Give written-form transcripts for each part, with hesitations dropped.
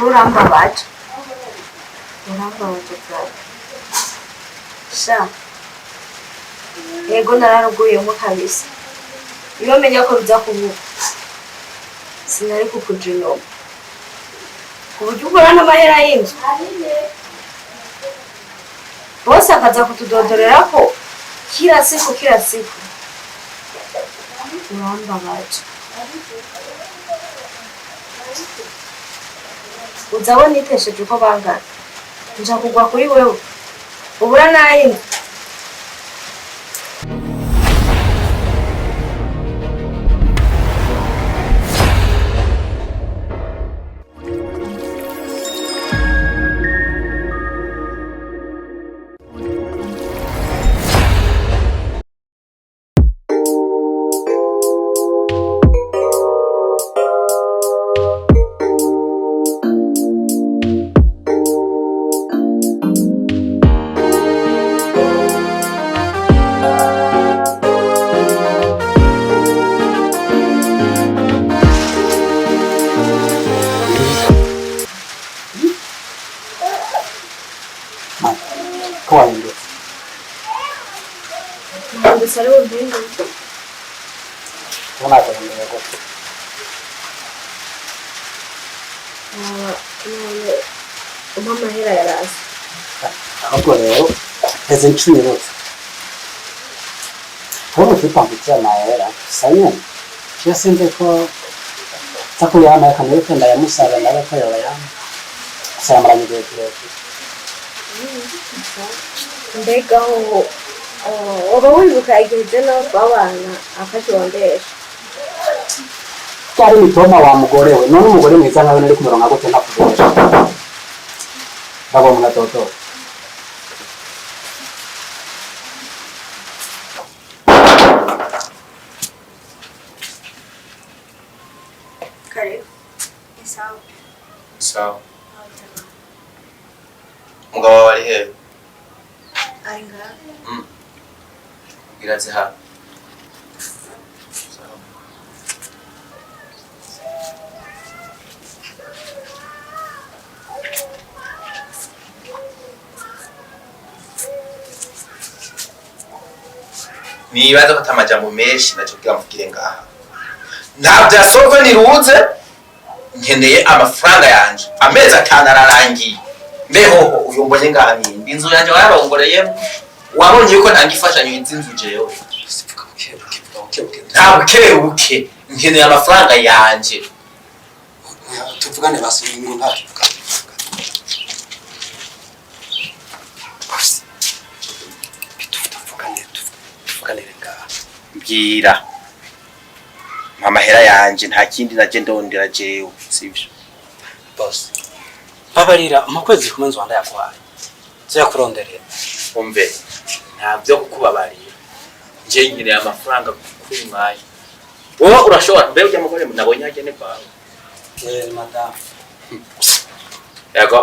Nukuri urambabaje, urambabaje cyane sha. Yego, nararuguyemo kabisa. Iyo menya ko biza kuvuga sinari kukuja inyuma ku buryo ugura n'amahera y'inzu bose akaza kutudodorera ko kila siku kila siku. Urambabaje. Uza nitesheje uko bangana, nja kugwa kuri wewe ubura n'ay'inzu. Ko wahindutse? Gusa ari bumpindure. Ubona agahinduye gute? None umpa amahera yaraza. Ahubwo rero eze ncunirutse kubona ukipangukira amahera gusa nyene je sinzi ko nza kuyampa. Reka nibuke ndayamusaba, ndabe ko yobayampa. Gusa yamaranye igihe kirekire. Mbega hoho waba wibuka igihe je nawe twabana akakibondesha? Byari mitoma wa mugore we. None umugore mwiza nkawe nari kumuronka gute ntakubesha? Ndabona dodo. Karibu. Ni sawa. Sawa. Umugabo wawe ari hehe? Ari ngaha. Bwira aze hano. Sawa. Nibaza ko ata amajambo menshi naco kugira mvugire ngaha. Nta vyasokwe niruze, nkeneye amafaranga yanje. Amezi 5 ararangiye. Mbehoho uyu mbonye ngaha ninde? Inzu yanje wararongoreyemo. Wabonye yuko ntanga imfashanyo y'inzu jewe. Vuga buke buke, vuga buke buke. Nta buke buke, nkeneye amafaranga yanje. Tuvugane basi ngo nta tuvugane. Basi tuvugane, tuvuganire ngaha. Mbwira. Mpa amahera yanje, nta kindi naje ndondera jewe, sivyo? Boss, babarira, mu kwezi kumwe nzu ndayaguhaye, nzoyakuronderera. Umve, nta byo kukubabarira. Nje nkeneye amafaranga kuri mwanya. Wowe urashobora mbe ujya mugore nabonye agene kwawe. Eh, madame. Yego,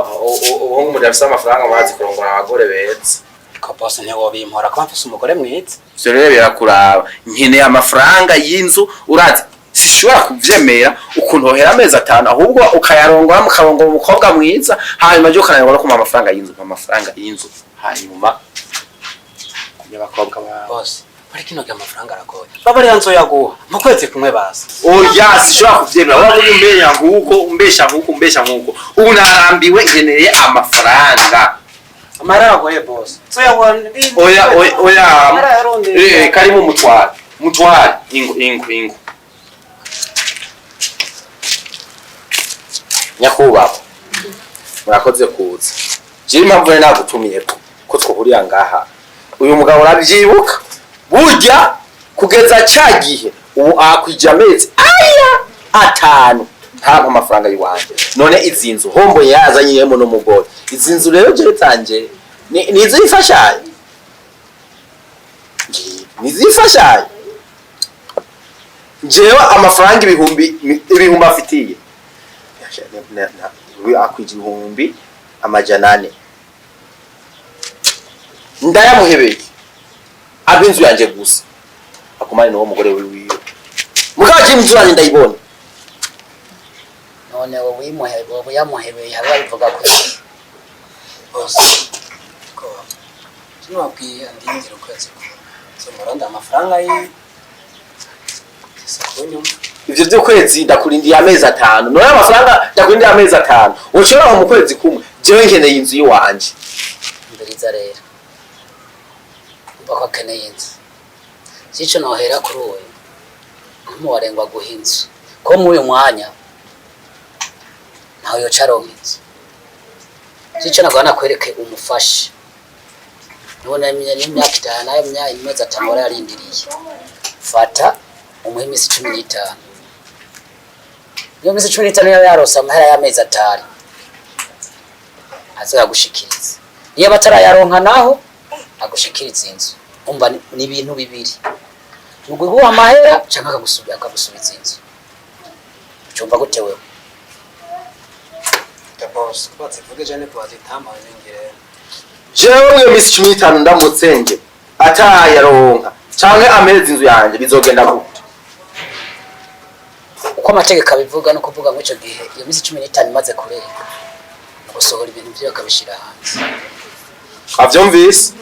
ubu umuntu afise amafaranga bazi kurongora abagore beza. Ko boss, ntiwobimpora kuba mfise umugore mwiza. Ivyo rero birakuraba. Nkeneye amafaranga y'inzu, urazi sishobora kuvyemera ukuntu wohera amezi 5, ahubwo ukayarongora, mukarongora umukobwa mwiza, hanyuma je ukanayarongora kumuha amafaranga y'inzu, amafaranga y'inzu, hanyuma y'abakobwa bawe. Boss, muri kino gihe amafaranga aragoye. Babarira, nzoyaguha mu kwezi kumwe basi. Oya, sishobora kuvyemera. Waba umbesha nkuko umbesha nkuko umbesha nkuko. Ubu narambiwe, nkeneye amafaranga. Amahera aragoye, boss, nzoyaguha. Oya, oya, oya. Amahera yarondeye. Eh, karibu mutware, mutware. Ingo, ingo, ingo. Nyakubahwa, murakoze kuza. Jewe impamvu nari nagutumiye ko twahurira ngaha, uyu mugabo urabyibuka burya kugeza ca gihe ubu akwije amezi aya 5 ntampa amafaranga y'iwanje. None izi nzu hombo yazanyiyemo n'umugore, izi nzu rero jewe zanje ni iz'imfashanyo, ni iz'imfashanyo. Jewe amafaranga ibihumbi afitiye akwije 400,000, ndayamuhebeye aba inzu yanje gusa, akumane n'uwo mugore wiwe. Mugabo jewe inzu yanje ndayibona. None wowe wowe yamuhebeye habe babivuga ko iki? Bose ko sinababwiye andindira ukwezi kumwe nzomurondera amafaranga yiwe sasa kunyumva. Ivyo vy'ukwezi ndakurindiye amezi 5. None amafaranga ndakurindiye amezi 5 ushobora mu kwezi kumwe? Jewe nkeneye inzu yiwanje. Mbiriza rero, umva ko akeneye inzu, sico nohera kuri uyu ntumuwarengwa guha inzu, ko muri uyu mwanya ntawe yoca aronka inzu. Sico nagwa nakwereke umufashe nubona n'imyaka 5 nayo amezi 5 warayarindiriye. Fata umuhe iminsi 15. Niyo minsi 15 yaba yarose amahera y'amezi 5, azoyagushikiriza. Niyo batarayaronka naho agushikiriza inzu. Umva, ni ibintu bibiri: ni uguha amahera canke akagusubiza inzu. Ucumva gute wewe? Bose ko bazivuge jane ko bazitamaye ningire. Jewe mwiyo misi 15 ndamutse atayaronka canke amezi inzu yanje, bizogenda gute? Uko amategeko abivuga no kuvuga ngo ico gihe iyo minsi 15 imaze kurenga, ni ugusohora ibintu vyiwe akabishira hanze. Avyumvise.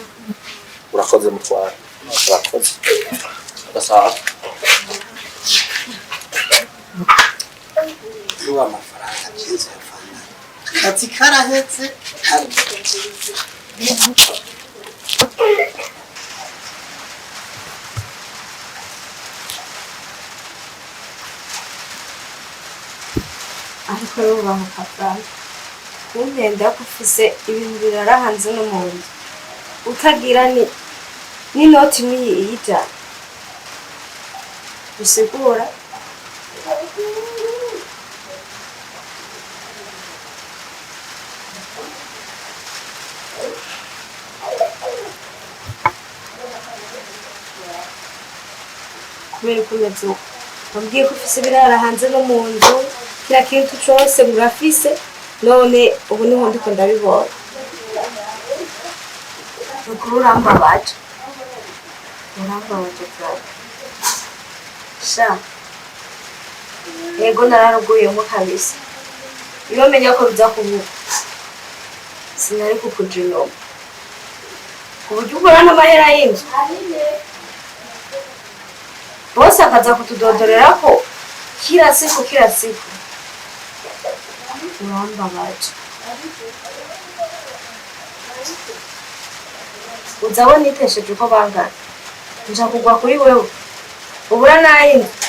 Urakoze mutwara, urakoze agasaha. N'ubu amafaranga by'inzu yavana akazi karahetse. Ariko yubahuka Frank kumpenda ko ufise ibintu birara hanze no mu nzu, utagira ni n'inoti imwe y'ijana bisigura. Kubera uko umeze uko wambwiye ko ufise ibirara hanze no mu nzu, kila kintu cose murafise, none ubu niho ndiko ndabibona. Nukuri urambabaje, urambabaje Frank. Sha, yego, nararuguyemo kabisa. Iyo menya ko biza kuvuga sinari kukuja inyuma ku buryo ugura n'amahera y'inzu, bose akaza kutudodorera ko kila siku kila siku. Urambabaje. Uzabona nitesheje uko bangana, nja kugwa kuri wewe ubura n'ay'inzu.